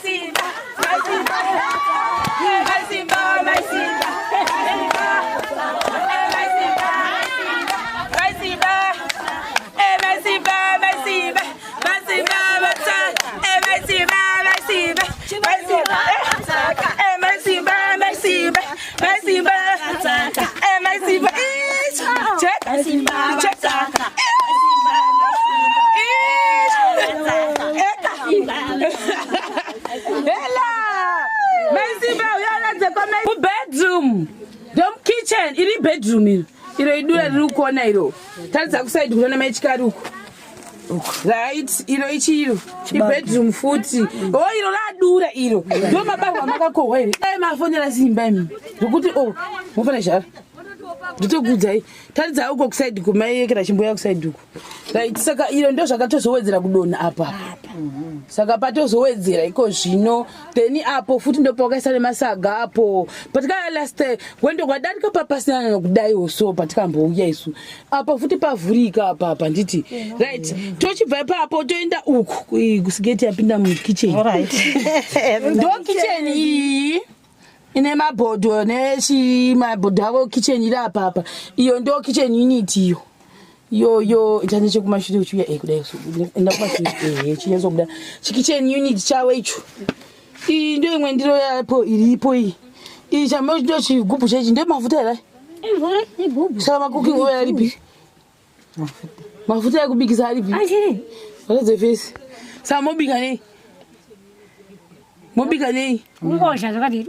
Simba, mai Simba, mai Simba, mai Simba, mai Simba, mai Simba, mai Simba, mai Simba, mai Simba, mai Simba, mai Simba, mai Simba, mai Simba, mai Simba, mai Simba, mai Simba, check, check, Hela! Mai Simba uyaratidza kwamai kubedroom. Dom kitchen iri bedroom iro. Iro idura riri kuona iro. Taridza kuside kuona mai chikari uko. Right, iro ichi iro. Ibedroom futi. Oh iro radura iro. Ndo mabarwa makakohwa here. Dai mafonera Simba imi. Zvekuti oh, mofana zhara. Nditokuudzai. Taridza uko kuside kumai chimboya kuside uko. Right, saka iro ndo zvakatozowedzera kudonha apa. Saka patozowedzera iko zvino then apo futi ndopawakaisa nemasaga apo patika last wendo kwadarika papasina nokudaiwo so patikambouya isu apo futi pavhurika apa apa nditi right tochibva ipapo toenda uku kusigeti yapinda mukitchen ndo kitchen iyi ine mabhodho nechi mabhodho avo kitchen iri apa apa iyo ndo kitchen unit iyo yoyo ita nechekumashure uchiuya eh, kudai enda kumashure ehe chinyatsobuda chikitchen unit chavo icho iyi ndo imwe ndiro yapo iripo iyi iyi chamo ndo chigubhu chechi ndo mafuta here saka macooking oil aripi mafuta ekubikisa aripi ratadze fesi saka mobika nei mobika nei Ungosha zvakadini?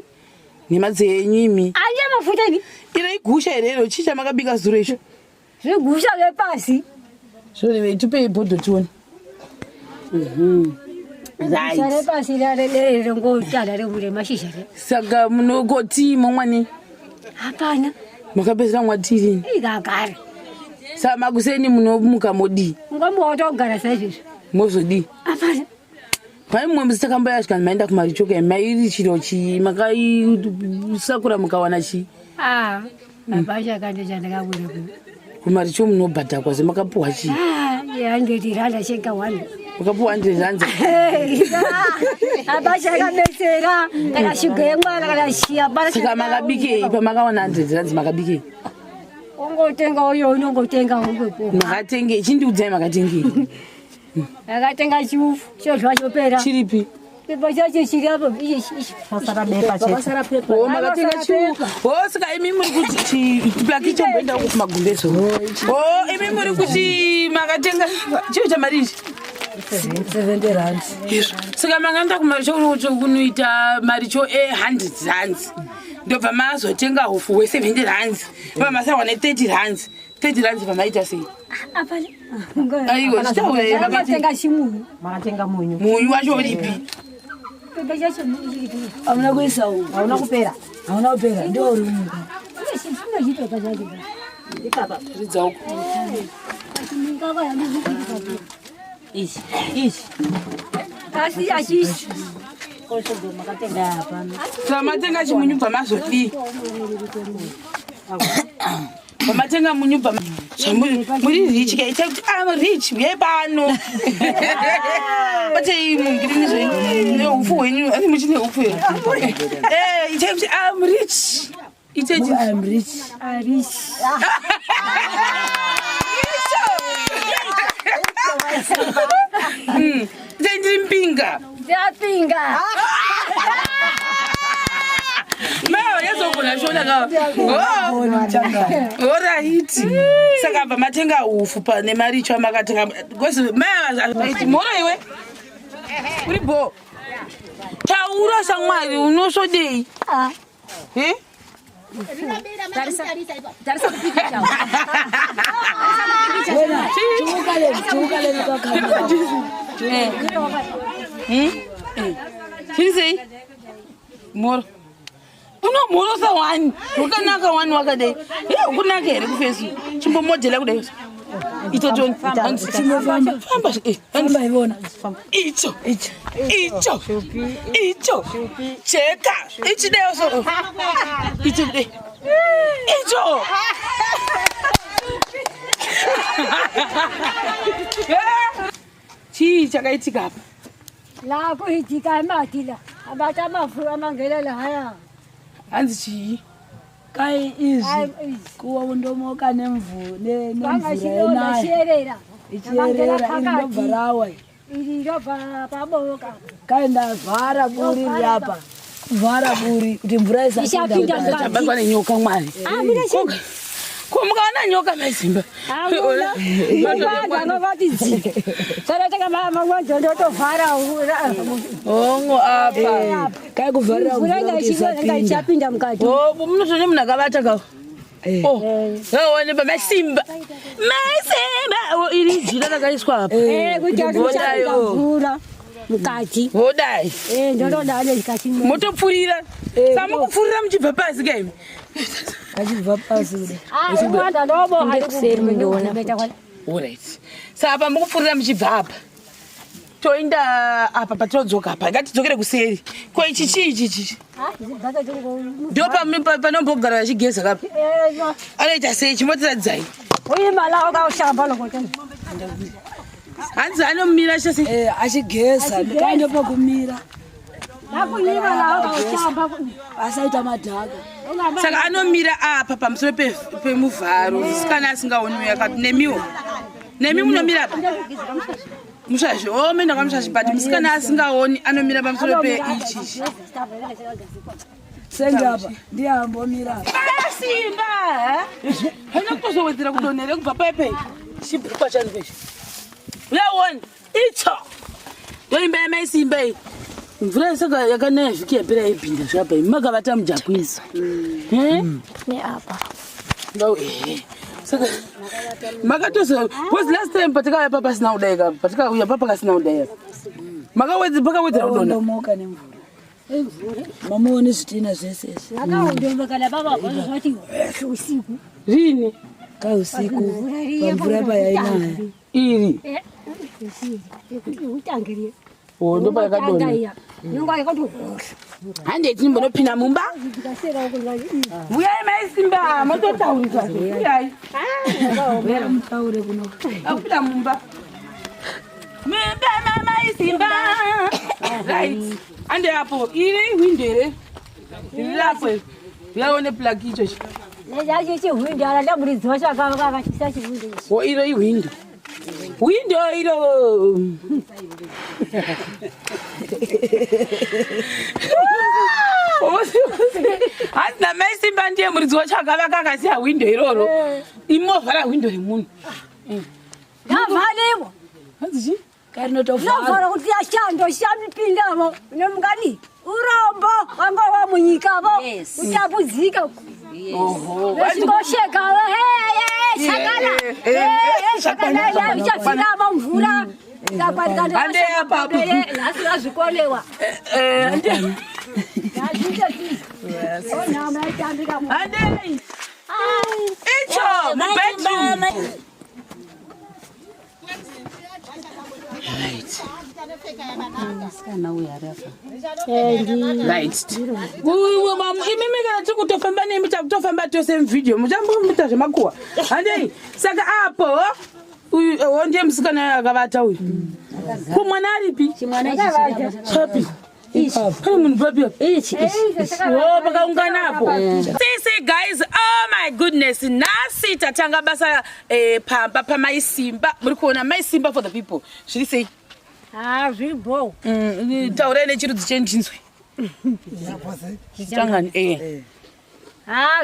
nhema dzenyu imi Anje mafuta ini. iro igusha here iro chii chamakabika zuro icho Zvigusha zvepasi. zvorevei tipei bhodho tione Gusha right repasi rerengotala remashizha re. Saka munokotii momwani? Hapana. Makapedzera mwatirini? Ikagara. Saka makuseni munomuka modii? Ungamuka kugara saizvizvi. Mozodii? Hapana. Pane mumwe musi takamboya zvikanzi maenda kumarichoka mairi chiro chii makaisakura mukawana chii? Ah, hapana chakande chandakabuda ku. Kumaricho munobhadhakwa zve makapuwa chii? Ah, 100 rand chega one. Makapuwa 100 rand. Hapana chakabetsera kana shuga yemwana kana shiya. hapana Saka makabikei pamakawana 100 rand makabikei? Ungotenga uyo unongotenga ungopo. Makatengei chindiudzai makatengei? Akatenga chiufu chodya chopera. Chiripi? Pepa chacho chiri apo ichi ichi. Pasara bepa chete. Oh, makatenga chiufu. Oh, saka imi muri kuti plaki chomboenda uko kumagumbezo. Oh, imi muri kuti makatenga chiu chamari ichi? 70 rand. Izvo. Saka makaenda kumaricho kunoita maricho e 100 rands. Ndobva mazotenga hufu hwe 70 rands. Bva masarwa ne 30 rands. 30 rands pamaita sei? Apana. Aiwa, chitaura here makati Makatenga chimunyu. Makatenga munyu. munyu wacho uripi? Pepa chacho chiri. Hauna kuisa uku. Hauna kupera. Hauna kupera. Ndio uri munhu. Chine chipepa chacho. Ipapa. Ridza uko. Chimungava yandizvikiri. Ichi. Ichi. Asi achishi. Koshogo makatenga hapana. Saka matenga chimunyu bva mazodii? Pamatenga munyu bva zvamuri muri rich ka ita kuti I'm rich uyai pano. Batei mungirini zvenyu neufu hwenyu asi muchine ufu here? Eh, ita kuti I'm rich. Ita kuti I'm rich. Arishi. Ita ndiri mbinga. Ndapinga. Mai yazogona shona ka. Oh. Alright. Saka abva matenga hufu pane maricho amakatenga because mai ava moro iwe. Uri bo. Taura shamwari unosvodei? Eh? Tarisa kupikicha. Chiuka leli kwa kamera. Hmm? Chiri sei? Moro. Unomhorosa wani. Wakanaka wani wakadai. Eh, ukunaka here kufesi? Chimbomodhela kudai. Ita John. Chimbofamba. Famba. Eh, Famba ivona. Icho. Icho. Icho. Icho. Cheka. Ichi dai so. Icho dai. Icho. Chii chakaitika apa? La kuitika matila. Abata mafura mangelele haya. Hanzi chii? Kai izvi kuondomoka nemvura inaya. Ichierera iri ndobva rawa. Iri ndobva paboka. Kai ndavhara buri riri apa. Kuvhara buri kuti mvura isapinda. Tabatwa nenyoka mwari. Ko mukaona nyoka maizimba. Hongo apa. Kai kuvharira mvura kuti isapinda mukati. Oh, munotone munhu akavata ka. Oh, yaone pa masimba. Masimba iri jira rakaiswa apa. Eh, kuti isapinda mvura mukati. Wodai. Eh, ndodai ndikati. Motopfurira. Samukupfurira muchibva pasi kaimi. Achibva pasi kudai. Alright. Saka apa mukupfurira muchibva apa. Toenda apa patodzoka apa. Ngatidzokere kuseri. Ko ichi chii ichi ichi? Ndo panombogara vachigeza kapa. Anoita sei chimbotiratidzai. Hanzi anomira chese. Eh, achigeza. Kaende pakumira. Asaita madhaka. Saka anomira apa pamusoro pemuvharo. Musikana asingaoni yakati nemiwo. Nemi munomira apa. Mushashi, oh menda kwamushashi but musikana asingaoni anomira pamusoro peichi. Senge apa ndiye ambomira apa. Simba! Haina kutozowedzera kudonhere kubva pepe. Chibhukwa chanu peshe. Uyaona icho. Ndoimba yamaisimba iyi. Mvura saka yakanaya vhiki yapera yaipinda zvapa imi makavata mujakwisi. Eh? Neapa. No, eh. Saka makatozo because last time patikauya pa pasina kudai ka patikauya pa pakasina kudai apa. Makawedze pakawedzera kudonha. Ondomoka nemvura. Mamuone zvitina zvese izvi. Rini Kai usiku pamvura payainaya. iri. Oh, ndo payakadonha. Handei tinimbonopinda mumba. Uyai maisimba mototaurisa. Uyai. Mutaure kuno. Akuda mumba. Mumba mamaisimba. Right. Ande apo iri window here. Iri rapo. Uyaone plug ichochi. Wo iro iwindow. Window iro. Hanzi namaisimba ndiye muridzi wacho akavaka akasiya window iroro. Imovhara window remunhu. Yavhaliwa. Hanzi chii? Kai rinotovhara. Novhara kuti yashando shamipindamo nemungani urombo wanga wa munyikavo utambudzika Oho. vechingosheka shakana shakana ichafiramo mvura Hande apa apo. nhasi vazvikolewa Eh, hande. Handei. Icho mubedroom. Right. Right. Imimi kana tiri kutofamba nemi takutofamba tose muvidhiyo muchambomuita zvemakuhwa. Handei. Saka apo uyu ndiye musikana akavata uyu. Ko mwana aripi? Papi. Pane munhu papi apa? Oh, pakaungana apo. Sisi guys, oh my goodness. Nhasi tatanga basa pamba pamaisimba. Muri kuona maisimba for the people. Zviri sei? Zvibho. Taurai nechirudzi chenyu chinzwe. Chitangani eh.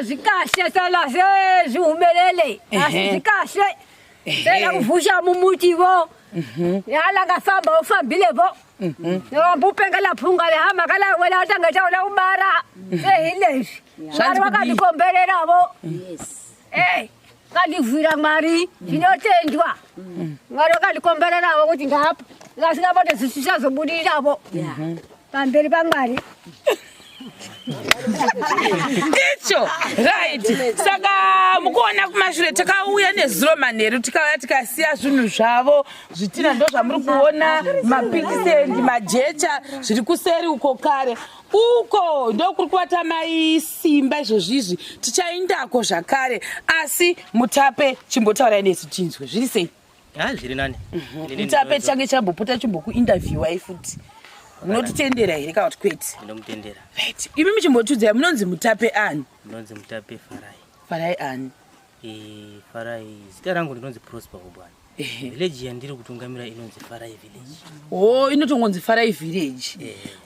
Zvikahle sala sezvihumelele. Asi zvikahle. Sela kuvusha mumuti vo. Yala ngafamba ufambile vo. Ngambupenga laphunga lehamba kala wena utangeta ula ubara. Sehilezvi. Mwari wakandikomberera vo. Eh, kandivhira Mwari zvinotendwa. Mwari wakandikomberera vo kuti ngapa. Ngasingabone zvichichazobudirira vo. Pamberi paMwari. Icho right. Saka mukuona kumashure takauya nezuro manheru tikauya tikasiya zvinhu zvavo zvitina ndo zvamuri kuona mapikisendi majecha zviri kuseri uko kare uko ndokuri kuvata maisimba izvozvizvi tichaindako zvakare asi mutape chimbotaurai nesu tinzwe zviri sei. Zviri nani. Mutape tichange chambopota chimbokuinterviewa futi. Munotitendera here kana kuti kwete? Ndinomutendera. Right, imi muchimbotiudzai, munonzi Mutape ani? Ndinonzi Mutape Farai. Farai ani? Farai, zita rangu ndinonzi Prosper Hobwana. Village yandiri kutungamira inonzi Farai Village. O, inotongonzi Farai Village.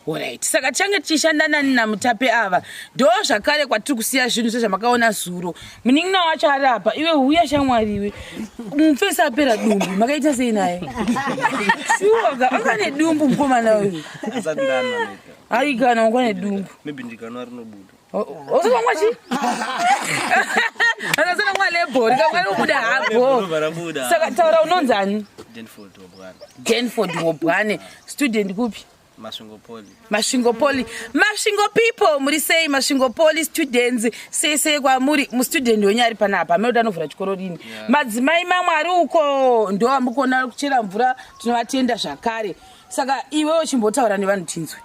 Alright, saka tichange tichishanda nani naMutape ava? Ndo zvakare kwatiri kusiya zvinhu sezvamakaona zuro. Munin'ina wacho ari apa. Iwe huya shamwari, iwe mufesi apera dumbu, makaita sei naye? Shuwa, anga nedumbu mukomana uyu. Asati ndanwa. Ai, kana wanga nedumbu. Maybe ndikanwa rinobuda. Osakangwa chi akasana lebhori kamwe rinobuda hapo. Rinobva rabuda. Saka taura, unonzani? Denford Wobwana. Denford Wobwane, student kupi? Masvingo Poly. Masvingo Poly. Masvingo people, muri sei? Masvingo Poly students, sei sei kwamuri? Mustudent wenyu ari panapa, amene kuti anovhura chikoro rini? Madzimai mamwe ari uko ndo amukona ari kuchera mvura, tinovatenda zvakare. Saka iwewo chimbotaura nevanhu tinzwe.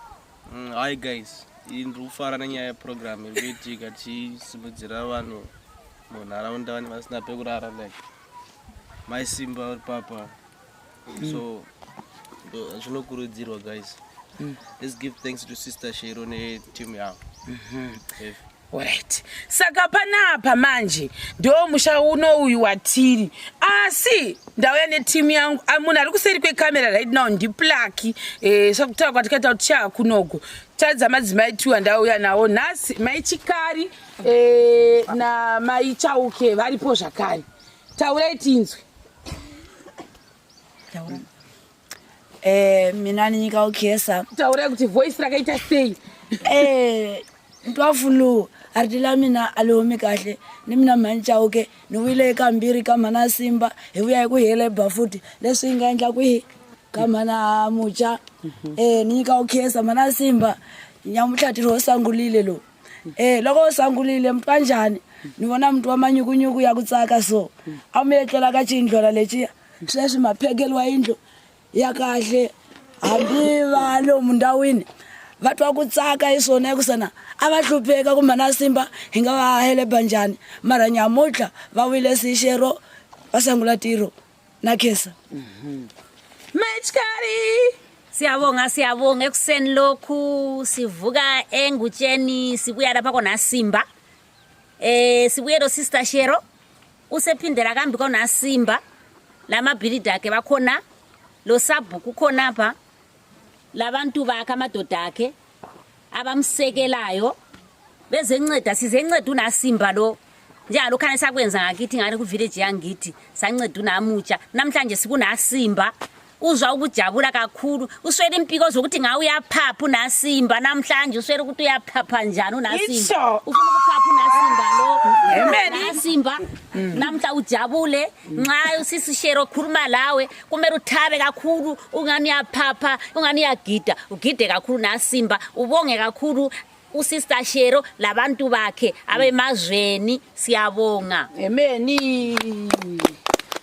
Hi guys, iyi ndiri kufara nenyaya yeprogram iri kuitika, tichisimudzira vanhu munharaunda vane vasina pekurara, like Mai Simba uri papa. So zvinokurudzirwa guys. Let's give thanks to Sister Shero neteam yavo. Yes. Alright, saka panapa manje ndo musha uno uyu watiri, asi ndauya netimu yangu. Ah, munhu ari kuseri kwekamera right now ndiPlaki. Sakutaura kwatikaita kuti chaakunoko taridza madzimai tu andauya nawo nhasi, Mai Chikari namai Chauke varipo zvakare. Taurai tinzwe. Mina ni nyika ukhesa. Taurai kuti voice rakaita sei. Ntwafulu riti la mina a li humi kahle. Ni mina Mhani Chauke, ni vuyile kambirhi ka Mhana Simba, hi vuya hi ku heleba futhi leswi yi nga endla kwihi ka Mhana Mucha. Ni nyika ukhesa Mhana Simba, nyamutlha ntirho wo sangulile lowu. Loko wo sangulile mi twa njhani? Ni vona muti wa manyukunyuku ya ku tsaka, so a mi etlela ka xiyindlwana lexiya, sweswi ma phekeliwa yindlu ya kahle. Hambi va lomu ndhawini va twa ku tsaka hi swona, hikusa a va hlupheka ku Mhana Simba hi nga va heleba njhani, mara nyamutlha va vuyile sixero va sangula ntirho na khesa. Mechkari. Siyabonga, siyabonga. Ekuseni lokhu sivuka engutsheni, sibuya lapha kona Simba. Sibuye lo Sister Shero, usephindela kambi kona Simba lamabhilidi akhe bakhona, lo sabhuku khonapha, labantu bakhe, amadoda akhe abamsekelayo bezenceda. Sizenceda unaSimba lo njengalokhana sakwenza ngakithi ngale kuvillage yangithi, sanceda unamutsha. Namhlanje sikunaSimba, uzwa ukujabula kakhulu, uswele impiko zokuthi ngawe uyaphapha unaSimba namhlanje, uswele ukuthi uyaphapha njani unaSimba. Itsho. Ufuna ukuphapha unaSimba lo. Amen. Nasimba namhla ujabule, nxa usisishero khuluma lawe kumele uthabe kakhulu, ungani uyaphapha, ungani uyagida, ugide kakhulu naSimba, ubonge kakhulu uSister Shero labantu bakhe abemazweni. Siyabonga. Emeni.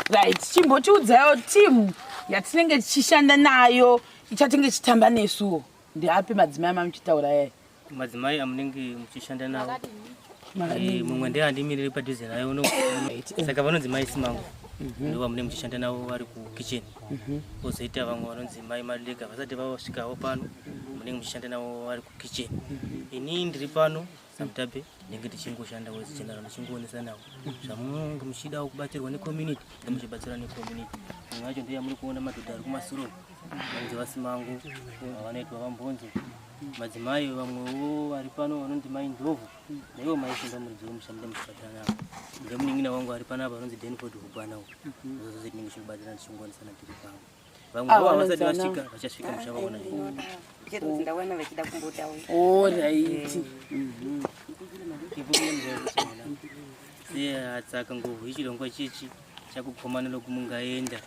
Right, chimbotiudzayo timu yatinenge tichishanda nayo, ichatinge tichitamba nesuwo. Ndeapi madzimai amamuchitaura yaya? Madzimai amunenge muchishanda nawo, mumwe ndeandimiriri padhuze naye uno, saka vanonzi Mai Simango, ndo vamunenge muchishanda navo vari kukitchen. Kwozoita vamwe vanonzi Mai Maleka, vasati vasvikawo pano, munenge muchishanda navo vari kukitchen. Ini ndiri pano saMutape, ndinenge tichingoshandawo general, ndichingoonesa navo zvamunenge muchidawo kubatsirwa necommunity, ndinge muchibatsira necommunity. Mumwe wacho ndiye muri kuona, madhodha ari kumasuro, vanonzi vaSimango, vanoitwa vaMbonzo. Madzimai vamwewo vari pano vanonzi Mai Ndovhu, naivo Mai Simba, muridzi wemusha, munenge muchibatsira navo. Ndemunin'ina wangu ari panapa vanonzi Denford Hubwanawo. Zvose tinenge tichibatsirana, tichingoonesana tiri pamwe. Vamwe Ah, vo havasati vanonzi vasvika, vachasvika muchavaona. Ndawana vachida kumbotaura. Alright. Se atsaka ngopfu hi xilongwa xexi xa ku khomana loko mu nga endla,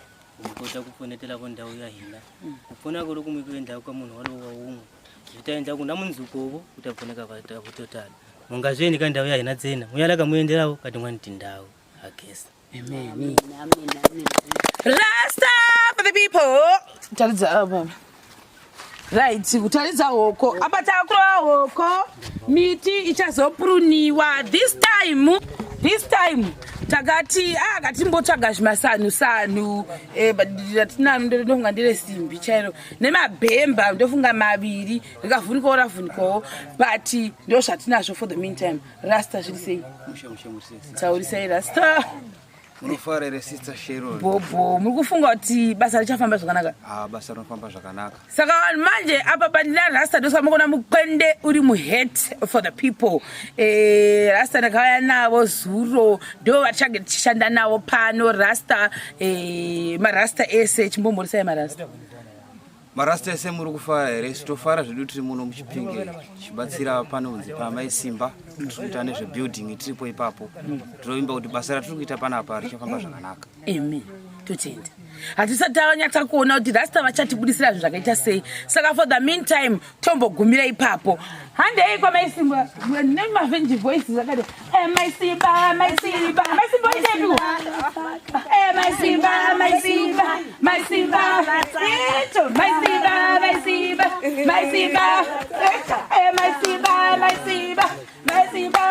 mu kota ku pfunetela vo ndhawu ya hina. Ku pfunaka loko mu ku endlaka ka munhu walowo wa wun'we swi ta endla ku na mundzukuvo ku ta pfuneka va ta vo tala. Mu nga swi endli ka ndhawu ya hina ntsena, mu ya la ka mu endlelawo ka tin'wani tindhawu. Ha khensa. Amen. Rasta for the people. Taridza apa. Right, kutaridza hoko. Apa takurova hoko. Miti ichazopruniwa this time. This time. Takati ah katimbotsvaga zvimasanhu sanhu eh but ratinaro ndofunga ndere simbi chairo nemabhemba ndofunga maviri rikavhunikawo ravhunikawo but ndo zvatinazvo for the meantime. Rasta zviri sei? Mushe mushe mushe. Taurisai Rasta. Munofara here Sister Sharon? Bobo, muri kufunga kuti basa richafamba zvakanaka? Ah, basa rinofamba zvakanaka. Saka vanhu manje apa pandina Rasta ndosaka mukuona mukwende uri muhat for the people. Eh, Rasta ndakauya navo zuro ndo vatichange tichishanda navo pano Rasta eh, marasta ese chimbomhorisai marasta. Marasta ese muri kufara here? Isu tofara zvedu tiri muno muChipinge tichibatsira panonzi paMai Simba tiri kuita nezvebuilding tiripo ipapo. Tinovimba kuti basa ratiri kuita panapa richafamba zvakanaka. Amen. Totenda. Hatisati tanyatsa kuona kuti rasta vachatibudisira zvinhu zvakaita sei. Saka for the meantime tombogumira ipapo. Handei kwaMai Simba nemavenji voices akati eh, Mai Simba, Mai Simba, Mai Simba oitepi? Eh, Mai Simba, Mai Simba, Mai Simba, ito, Mai Simba, Mai Simba, Mai Simba, eh, Mai Simba, Mai Simba, Mai Simba,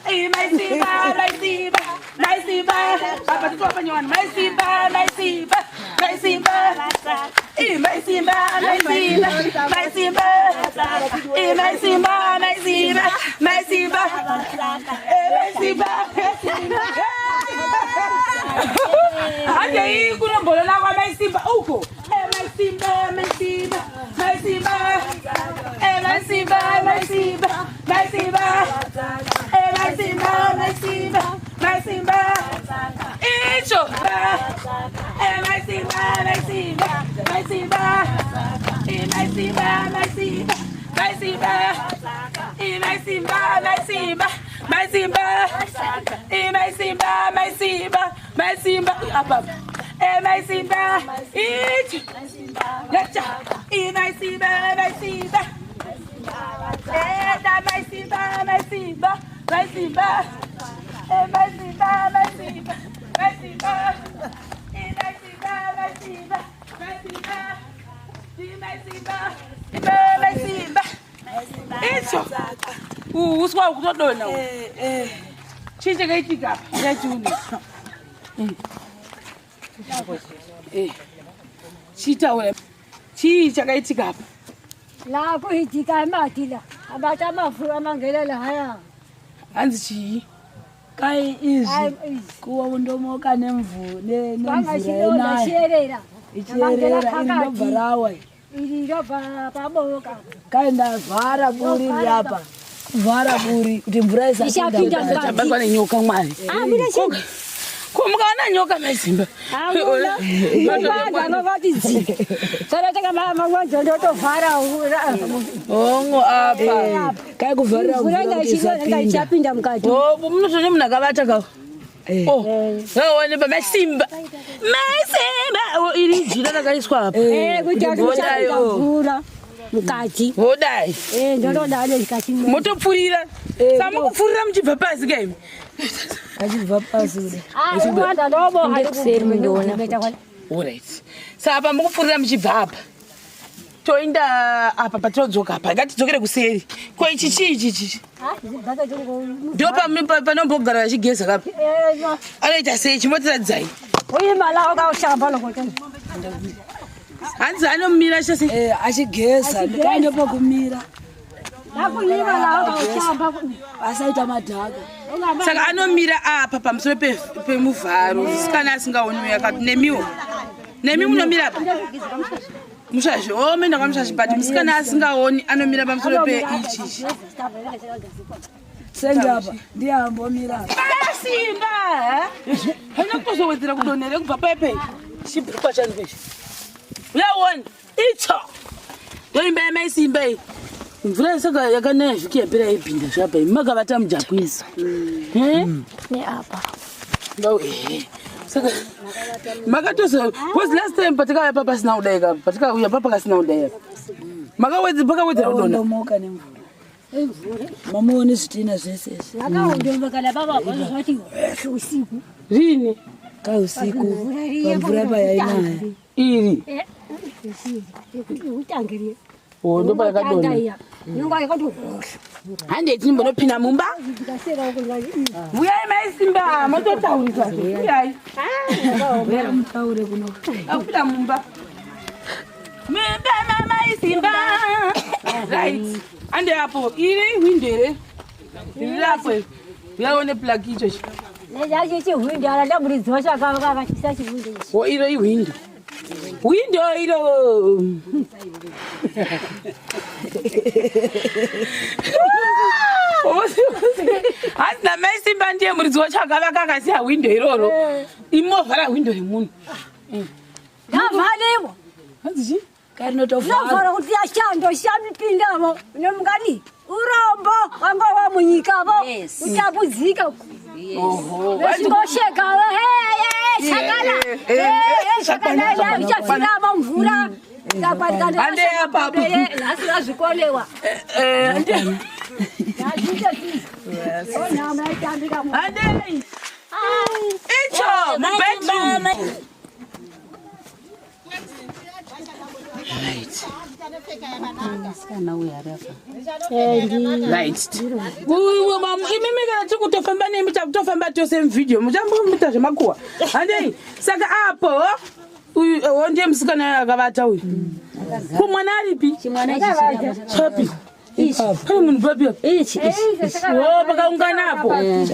eh, Mai Simba, Mai Simba, Mai Simba, apa titwa panywana, Mai Simba, Mai Simba, Mai Simba, eh, Mai Simba, Mai Simba, Mai Simba, eh, Mai Simba, Mai Simba, Mai Simba, eh, Mai Simba. Handei kunombolola kwaMai Simba uko. Eh, Mai Simba, Mai Simba, Mai Simba, eh, Mai Simba, Mai Simba, Mai Simba, eh, Mai Simba, Mai Simba, Mai Simba, icho, eh, Mai Simba, Mai Simba, Mai Simba, eh, Mai Simba, Mai Simba, Mai Simba, eh, Mai Simba, Mai Simba, Mai Simba, eh, Mai Simba, Mai Simba, Mai Simba, apa, eh, Mai Simba, icho, yacha, eh, Mai Simba, Mai Simba, eh, da Mai Simba, Mai Simba, Mai Simba, eh, Mai Simba, Mai Simba, Mai Simba, eh, Mai Simba, Mai Simba, Mai Simba, eh, Mai Simba, Mai Simba, icho, uswa kutodonha uhu. Chii chakaitika apa? Ndachiona. Eh, chitaura chii chakaitika apa? La kuitika mati la abata mavhu amangelela haya. Hanzi chii? Kai izvi Ai, izvi. kuwa kundomoka nemvura Vangachinoda inaya chiyerera. ichiyerera iri ndobva rawa Iri robva paboka. Kai ndavhara buri riri apa, kuvhara buri kuti mvura Isapinda isapinda. mukati. Tabatwa nenyoka mwari. Ah, mune chii? Ko mukaona nyoka Mai Simba? Hamuna. Vati dzi. Saka taka mangwanzo ndotovhara. Hongo apa. Kai kuvharira Mvura mvura kuti ingachinoda isapinda. ichapinda mukati. Oh, munotone munhu akavata ka. Eh. Oh, ngaone pa Mai Simba. Mai Simba, oh, iri jira rakaiswa apa. Eh, kuti Vodayo. isapinda mvura mukati. Vodai. Eh, ndonodaro ndikati. Motopfurira. Eh, Saka mukupfurira muchibva pasi kaimi. Achibva pasi kudai. Ah, wanda ndobo Ndekuseri mundiona Alright. Saka apa mukupfurira muchibva apa. Toenda apa patodzoka apa. Ngatidzokere kuseri. Ko ichi chii ichi ichi? Ndo panombogara vachigeza kapa. Anoita sei chimbotiratidzai. Uyimala ukaushamba lokho. Hanzi anomira chase. Eh, achigeza kai ndopakumira Nakuyima la ukaushamba. asaita madhaka. Saka anomira apa pamusoro pemuvharo. Musikana asingaoni yakati nemiwo. Nemi munomira apa. Mushashi, oh, menda kwamushashi, but musikana asingaoni anomira pamusoro peichi. Senge apa ndiye ambomira apa. Simba, haina kutozowedzera kudonhere kubva pepe. Chibhukwa changu ichi. Uyaona, icho. Ndoimba yaMai Simba iyi. Mvura saka yakanaya vhiki yapera yaipinda zvapa iyi. Makavata mujakwizi. Eh? Neapa. Ndau eh. Saka makatozo because last time patikauya pa pasina kudai ka patikauya pa pakasina kudai apa. Makawedze pakawedzera kudonha. Ndomoka nemvura mamuone zvitina zvese izvi. Yakaondomekana baba vati usiku. Rini Kai usiku pamvura payainaya. Iri. Utangirie. Oh, ndo pakadonha. Inonga yakati hosha. Handei tinimbonopinda mumba. Vuyai mai Simba, mototaurisa. Vuyai. Mutaure kuno. Akupinda mumba. Mumba mamai Simba. Right. Ande apo, iri window here? Riri apo. Uyaone plug ichochi. Nechacho chihwindo ala ndamuridzi wacho akavakisa chihwindo ichi. Wo iro ihwindo. Windo iro. Hanzi namai Simba ndiye muridzi wacho akavaka akasiya windo iroro. Imovhara windo remunhu. Ndavhariwa. Hanzi chii? Karinotovhara. Ndovhara kuti ashando shamipindavo nemungani urombo wanga wa munyikavo Yes. utambudzika Oho. vechingosheka shakana shakana ichafiramo mvura Hande apa apo. nhasi razvikolewa Eh, hande. Handei. Icho mubedroom. Right. Imimi kana tiri kutofamba nemi takutofamba tose muvhidhiyo muchambomuita zvemakuhwa. Handei. Saka apo uyu oh, ndiye musikana akavata uyu. Ko mwana aripi? Papi. Pane munhu papi apa? Oh, pakaungana apo.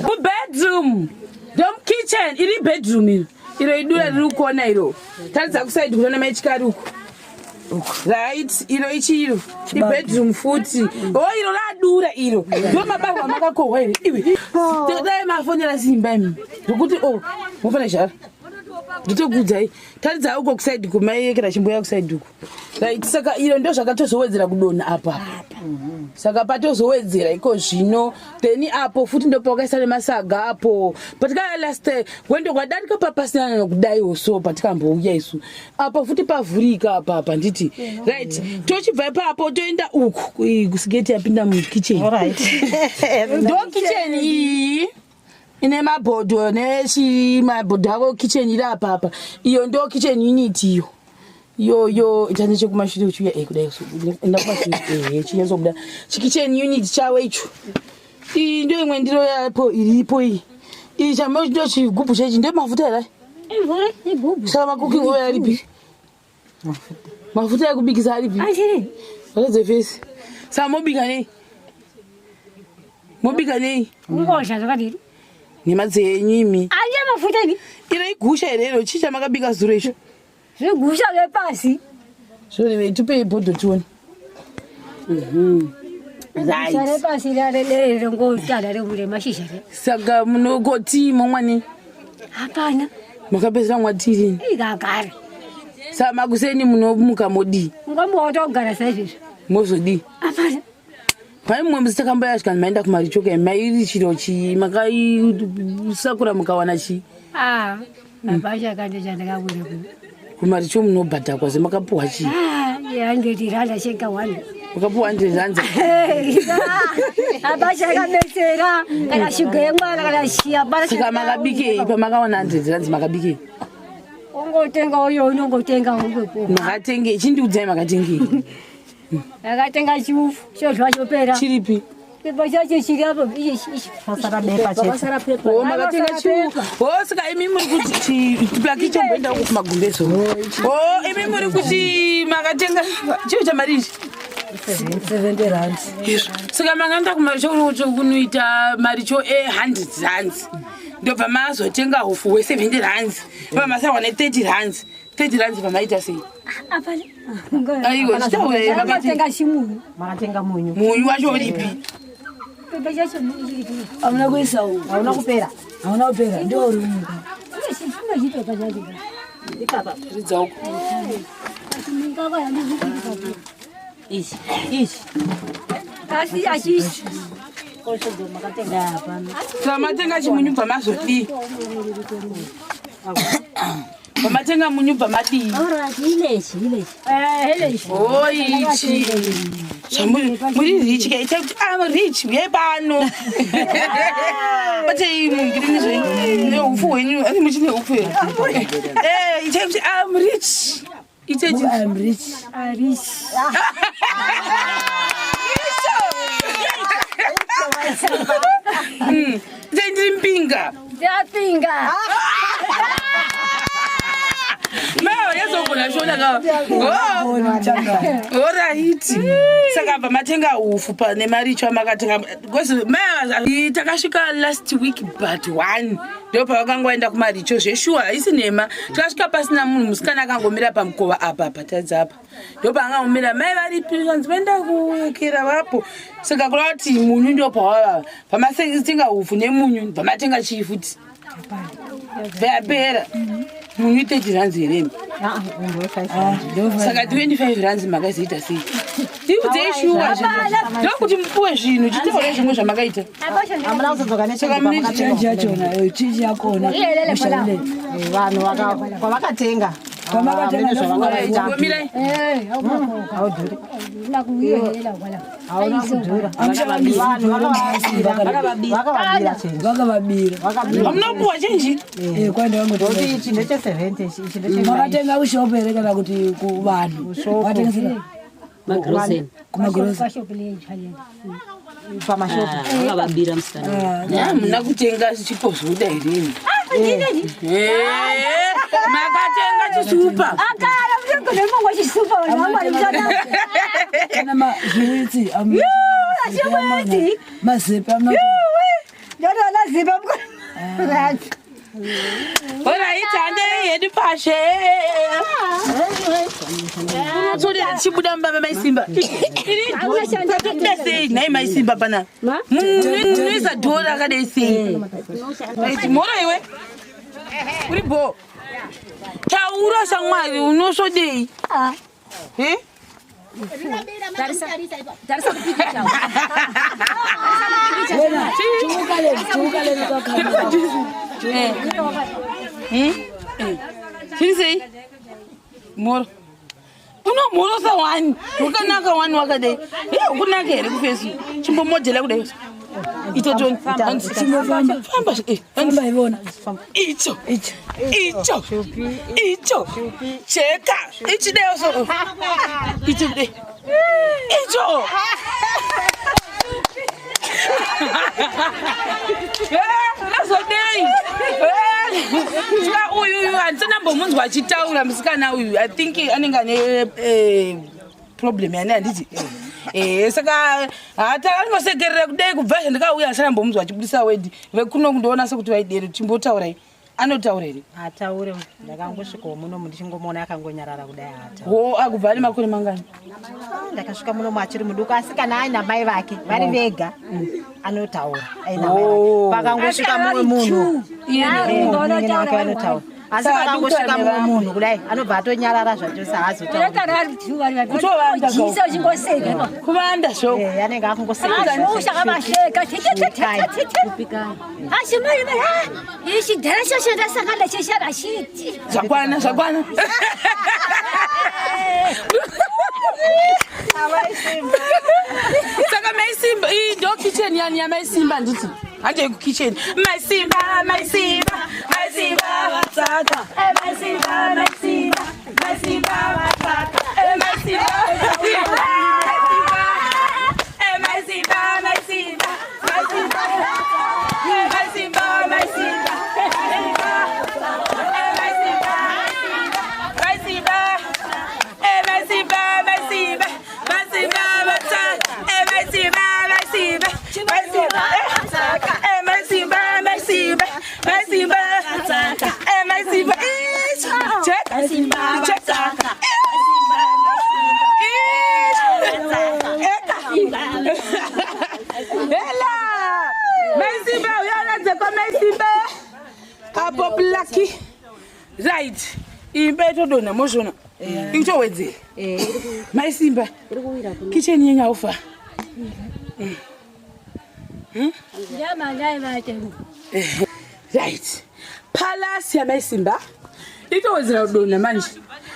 Kubedroom. Ndomukitchen iri bedroom iro. Iro idura riri kuona iro. Taridza kusaidi kunoona mai chikari uko. Right, iro ichi iro. Ibedroom futi. Oh, iro radura iro. Ndo mabarwa makakohwa here iwe. Dai mafonera simba imi. Zvekuti oh, mofana zhara. Nditokuudzai. Taridza uko kusaidi kumaiyekera chimboya kusaidi uko. Right, saka iro ndo zvakatozowedzera kudonha apa apa. Saka patozowedzera iko zvino then apo futi ndopawakaisa nemasaga apo patikaya last wendo kwadarika papasina nokudaiwo so patikambouya isu apo futi pavhurika apa apa nditi right tochibva ipapo toenda uku kusigeti yapinda mukitchen ndo kitchen iyi ine mabhodho nechi mabhodho avo kitchen iri apa apa iyo ndo kitchen unit iyo yoyo ita nechekumashure uchiuya eh, kudai so, enda kumashure ehe chinyatsobuda chikitchen unit chavo icho iyi ndo imwe ndiro yapo iripo iyi iyi chamo ndo chigubhu chechi ndo mafuta here saka makuking oil aripi mafuta ekubikisa aripi ratadze fesi saka mobika nei mobika nei Ngosha zvakadini? nhema dzenyu imi Ane mafuta ini. iro igusha here iro chii chamakabika zuro icho Zvigusha zvepasi. zvorevei tipei bhodho tione Gusha right repasi rarererongotara remashizha re. saka munokotii momwani Hapana. makapedzera mwatirini Ikagara. saka makuseni munomuka modii Ngombootogara saizvizvo. mozodii Hapana. Pai mumwe musi takamboya zvikanzi maenda kumarichoka mairi chiro chii makaisakura mukawana chii Ah, hapachakande chandakabuda kuno. kumaricho munobhadhakwa zemakapuhwa chii Ah, handeti randa chega wani. makapuhwa 100 rands Hapachakabetsera kana shuga yemwana kana chiya. saka makabikei pamakawana 100 rands makabikei Ungotenga uyo unongotenga ungopo. makatengei chindiudzai makatengei Akatenga chiufu chodya chopera. Chiripi? Pepa chacho chiri apo ichi ichi. Pasara bepa chete. O makatenga chiufu o saka imi muri kuti plaki chomboenda uko kumagumbezo o imi muri kuti makatenga chii chamari ichi 70 rand. Izvo. Saka makaenda kumaricho kunoita maricho e100 rands ndobva mazotenga hufu hwe70 rands bva masarwa ne30 rands 30 rands pamaita sei Apana. Aiwa, chitaura Makatenga chimunyu. Makatenga munyu. Munyu wacho uripi? Pepa chacho chiri kuno. Hauna kuisa uku. Hauna kupera. Hauna kupera. Ndio uri muka. Chino chipepa chacho. Ipapa. Ridza uko. Ichi. Ichi. Asi achishi. Kosho ndo makatenga hapana. Saka matenga chimunyu bva mazodii pamatenga munyu bva madii Alright, ilechi, ilechi. Eh, o ichi Zvamuri muri rich ka itai kuti am rich uyai pano batei mungirini zvenyu neufu hwenyu ani muchine ufu here Eh, itai kuti am rich itai I'm rich. Rich. Rich. Ndapinga. Ndapinga. Mai yazogona shona ka. Oraiti. Saka abva matenga ufu pane mari icho makatenga because mai takasvika last week but one ndo pavakangoenda kumaricho zveshuwa haisi nhema takasvika pasina munhu musikana akangomira pamukova apa patadza apa ndopaangangomira mai varipi vanzi vaenda kuwekera vapo saka kureva kuti munyu ndo pawavava pamatenga ufu nemunyu pamatenga chii futi yapera munyu 30 rands here saka 25 rands makazoita sei tiudzei shuwa ndokuti mupuwe zvinhu chitaure zvimwe zvamakaita Hamuna kuzodzoka Saka mune Change yachona, chinji yakona. Mushandile. Vanhu kwavakatenga. Kwavakatenga Hamuna zvavakaita. Ngomirai. Haudhuri. Hauna kudhura. Amushandisi Vanhu vakavabira chenji. Vakavabira. Hamuna kupuwa chenji? Eh, kwanda vangotenga. Ndokuti ichi ndeche 70 ichi ichi ndeche Makatenga kushopu here kana kuti kuvanhu? Vatengesera Magroseni. kumagrosa. pamashopu. Vakavabira musikana. Hamuna kutenga chipo zvoda here? Eh, makatenga chisupa. Akala mutengone mongwa chisupa vanhu vamwari mutana. Kana mazviwitsi. Azviwitsi. Mazepe amuna. Ndinoona zipa Oraiti handei hedu pashe. Unotsodera tichibuda mubaba maisimba. Iri sei nhai maisimba pana? Munoisa dhora rakadai sei? Right, mhoro iwe. Uri bho. Taura shamwari unosvodei? Eh? Tarisa kupikicha. Wena, chiukaleni, chiukaleni kwakhamba. Chiri sei? Mhoro. Unomhorosa wani. Wakanaka wani wakadai. Eh, ukunaka here kufesi? Chimbomodhela kudai. Ito toni. Chimbofamba. Famba. Eh, Famba ivona. Icho. Icho. Icho. Icho. Cheka. Ichi dai so. Icho dai. Icho. Unozodei? Saka uyu uyu handisana mbomunzwa achitaura musikana uyu. I think anenge ane problem yani handiti. Saka hata angosekerera kudai kubva zvandikauya handisana mbomunzwa achibudisa wedi. Vekuno kundoona sekuti vaidero chimbotaurai. Anotaura here? Ataure ndakangosvikawo munomu ndichingomuona akangonyarara kudai haatauri. Ho akubva ane makore mangani? Ndakasvika munomu achiri muduku asi kana aina mai vake vari vega anotaura aina mai vake. Pakangosvika mumwe munhu munin'ina wake vanotaura asi Saka pakangosvika adikana mumwe nevamwe. munhu kudai anobva atonyarara zvachose haazotauri. Kutovanda Jisa uchingoseka. Kuvanda zvoko. Eh, anenge akungoseka. Ushakamasheka. Ichidhara chacho ndasangana chechakachiti. Zvakwana, zvakwana. Saka maisimba, iyi ndo kitchen yani yamaisimba handiti? Handei kukitchen. Maisimba, maisimba, maisimba vatsaka. Maisimba, maisimba, maisimba vatsaka. Maisimba, maisimba, maisimba, maisimba, maisimba, maisimba, maisimba, maisimba, maisimba, maisimba, maisimba, vatsaka. Maisimba, maisimba, maisimba, maisimba, maisimba, maisimba, maisimba, check, check, Hela! Maisimba, uyaradze kwamaisimba. Apo blaki. Right. Imba itodonha mozvona. Itowedzera. Maisimba. Kitchen yenyu haufa. Right. Palace yamaisimba. Itowedzera kudonha manje.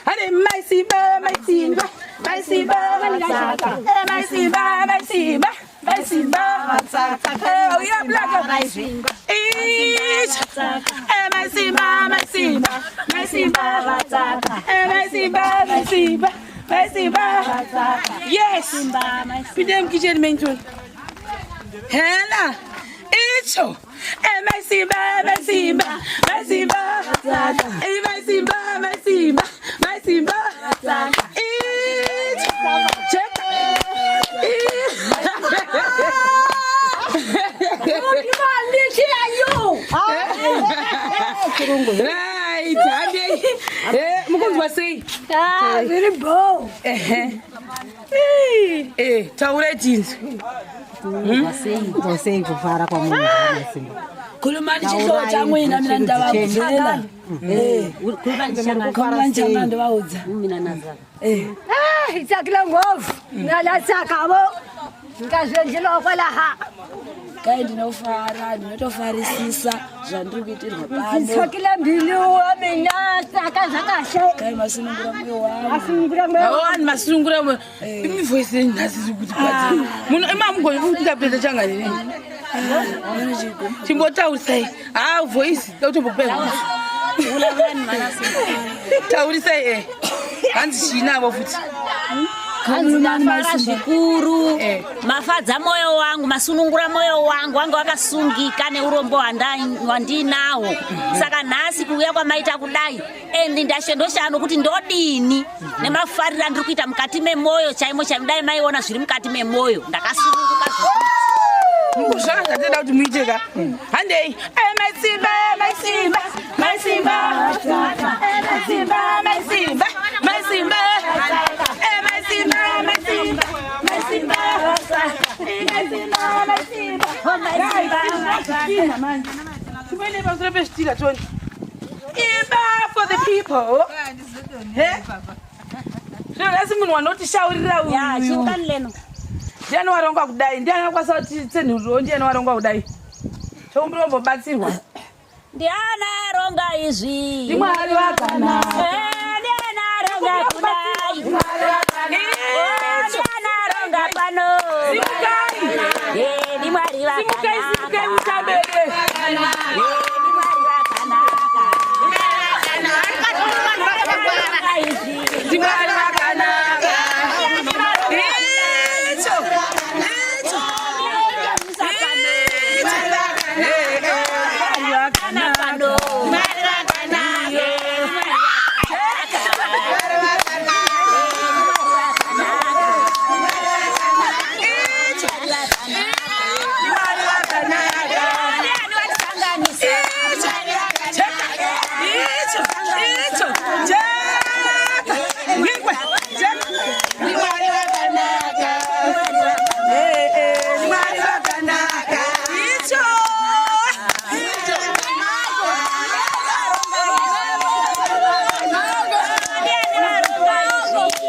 Hade maisimba, maisimba, maisimba, maisimba, maisimba, maisimba, maisimba. Uya blaka. Ish. Maisimba, maisimba, maisimba, maisimba, maisimba, maisimba. Yes. Pinde mukitchen menyu. Hela. Icho. Mai Simba, Mai Simba, Mai Simba. Mai Simba, Mai Simba, Mai Simba. Icho. Cheka. Right, handei. Mukunzwa sei? Zviri bho. Taurai tinzwe. Kunzwa sei kufara kwamunhu Masimba? Khulumani xihlovo xa n'wina mina ni ta va byela. Khulumani xa n'wina ni va udza. Hi tsakile ngopfu na la tsakavo nga swi endleliwa kwalaha. Kai ndinofara, ndinotofarisisa zvandiri kuitirwa pano. Tsakile mbilu wa mina, tsaka zvakahle. Kai masunungura mwoyo wangu. Masunungura mwoyo. Awani masunungura mwoyo. Imi voice yenyu nhasi iri kuti kwadzi. Muno imamugoni kuita kutoita changanire. Chimbotaurisai. Ah, voice totombokupai voice. Taurisai Hanzi chinavo futi. Hanzi ndafara zvikuru, mafadza moyo wangu, masunungura moyo wangu, wanga wakasungika neurombo hwandinawo. Saka nhasi kuuya kwamaita kudai, endi ndashendoshano kuti ndodini nemafariro andiri kuita mukati memoyo chaimo chaimo. Dai maiona zviri mukati memoyo, ndakasununguka zvikuru. Zvaka zvatinoda kuti muite ka. Handei. Mai Simba, Mai Simba, Mai Simba. Mai Simba, Mai Simba, Mai Simba. Mai Simba, Mai Simba, Mai Simba. Mai Simba, Mai Simba. Mai Simba. Tumene pamusoro pezvitina tione. Imba for the people. Zvino nhasi munhu wanotishaurira uyu. Ndiani waronga kudai? Ndiani akwanisa kuti tsenhuriro? Ndiani waronga kudai? Tokumbobatsirwa. Ndiani aronga izvi? Ndimwari wakanaka. Ndiani aronga kudai? Ndiani aronga pano? Simukai. Ndimwari Simukai, wakanaka. simukai mutambere. Ndimwari wakanaka. Ndimwari wakanaka. Icho. Icho.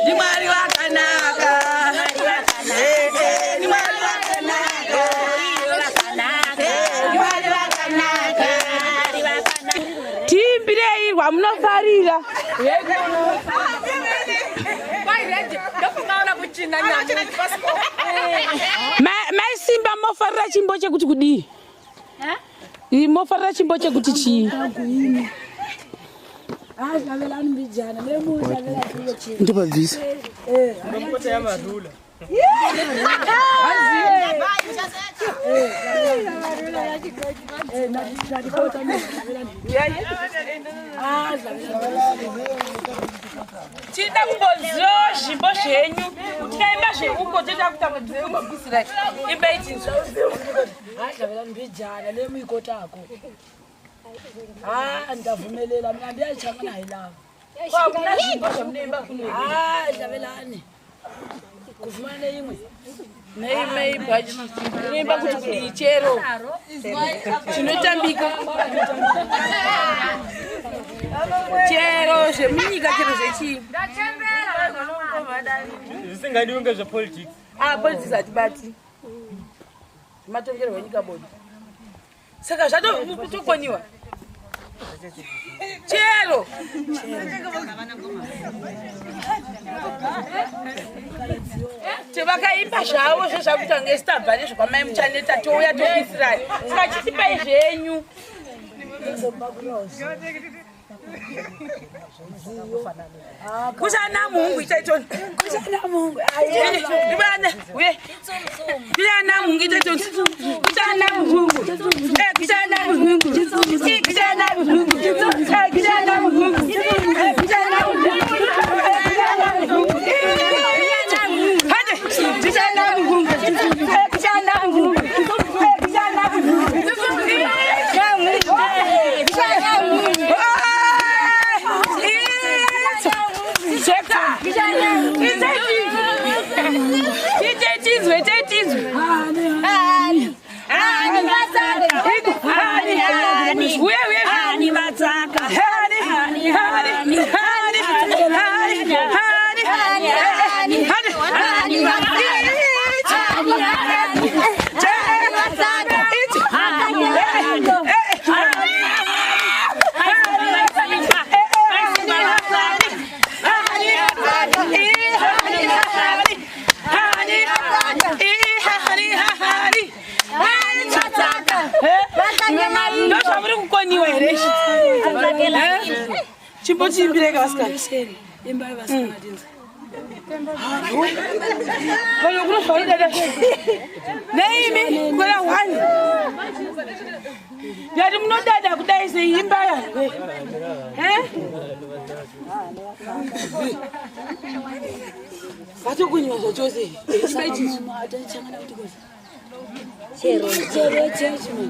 Ndimwari wakanaka. Ndimwari wakanaka. Ndimwari wakanaka. Tiimbirei rwamunofarira. Mai Simba mofarira chimbo chekuti kudii? Mofarira chimbo chekuti chii? Ndobabvisa. Tinoda kumbozivawo zvimbo zvenyu kuti taimba zveuko toita kutanga dzeumbobvisirai imbai tinzwa. Hadlavelani mbijana lemuikotako. Ah, ndavumelela mina ndiyachangana hayi lavo. Hakuna zvimbo zvamunoimba kuno. Ah, dlavelani. Kufumana imwe. Neimwe inoimba kuti kudii chero chinotambika chero zvemunyika chero zvechii. Zvisingadiwi ngezvepolitics. Ah, politics hatibati. Matongerwo enyika bodo. Saka zvatokoniwa. Chero. Tevakaimba zvavo zvezvakuita ngestabva nezvekwamai Muchaneta touya tokuisirai. Saka chitipai zvenyu. Kushana mungu ichaitoni. Kushana mungu. Ibana, uye. Kushana mungu ichaitoni. Kushana mungu. Eh, kushana mungu. Eh, kushana mungu. Eh, kushana mungu. Eh, kushana mungu. Eh, kushana mungu. Hande. Kushana mungu. Eh, kushana mungu. Eh, kushana mungu. Eh, kushana mungu. Cheka. Itetizwe, itetizwe. Uye, uye. Hani vatsaka. Hani, hani, hani, hani, hani, hani, hani, Ndozvamuri kukoniwa here izvi? Chimbochiimbireka vasikana. Imbai vasikana tinzwe. Vanhu kunozvaudada neimi kwera one ndati munodada kudai seimba yarwe vatokunyiwa zvachose imba ichizvo Chero chero chero chimwe.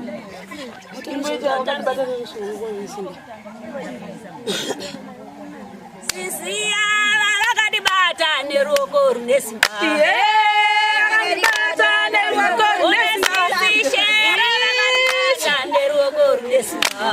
Sisi ava vakandibata neruoko rune simba. Vakandibata neruoko rune simba. Sisi Shero vakandibata neruoko rune simba.